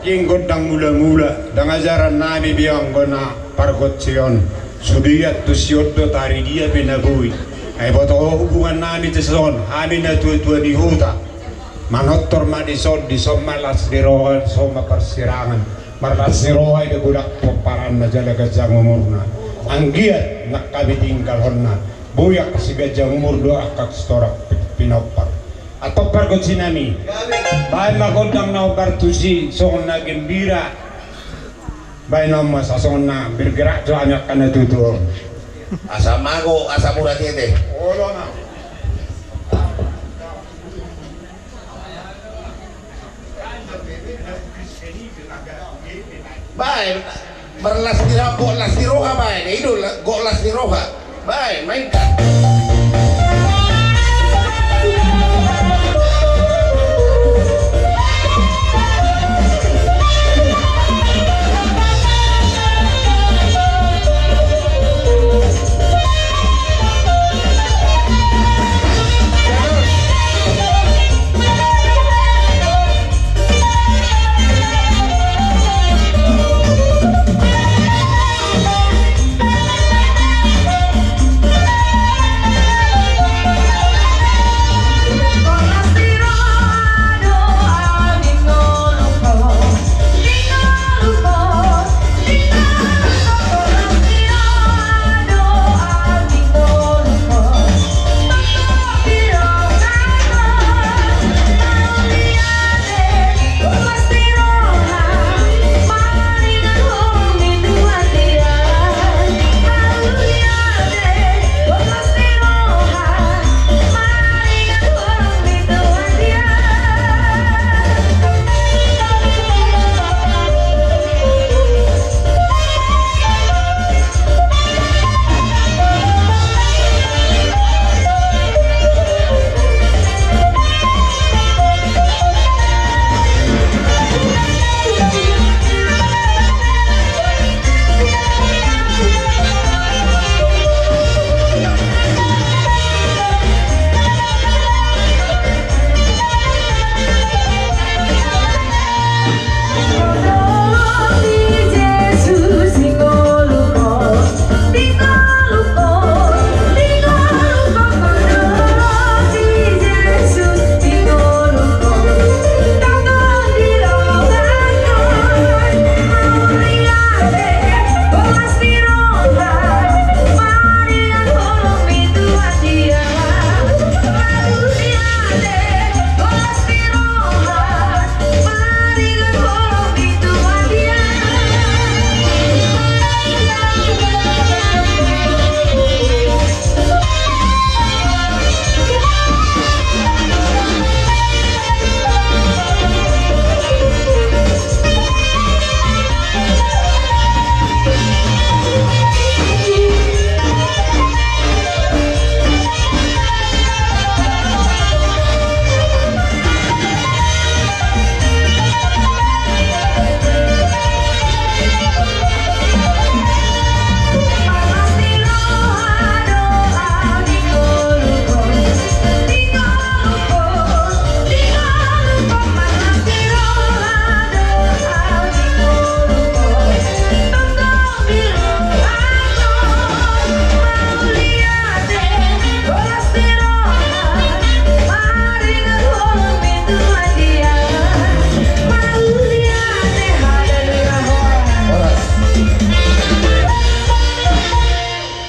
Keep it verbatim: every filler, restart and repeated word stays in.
Dang gondang mula-mula, dang ajaran nami be anggo na pargonsi on. Sude i antusi on do taridia pe na boi. Ai boto hubungan nami dison, hami na tua-tua ni huta. Manortor ma dison, dison ma las ni roha, dison ma parsirangan. Marlas ni roha i do godang pomparanna jala ganjang umurna. Anggiat nang hami tinggalhonna. Boi angka siganjang umur do angka sitorop pinompar. Antong pargonsi nami. Baen ma gondang na hombar tusi songon na gembira. Baen ma asa songon na bergerak jo hami angka na tutu on. Asa mago, asa mura tete. Olo ma. Baen, marlas ni roha, gok las ni roha baen, i do la-, gok las ni roha. Baen, mainkan.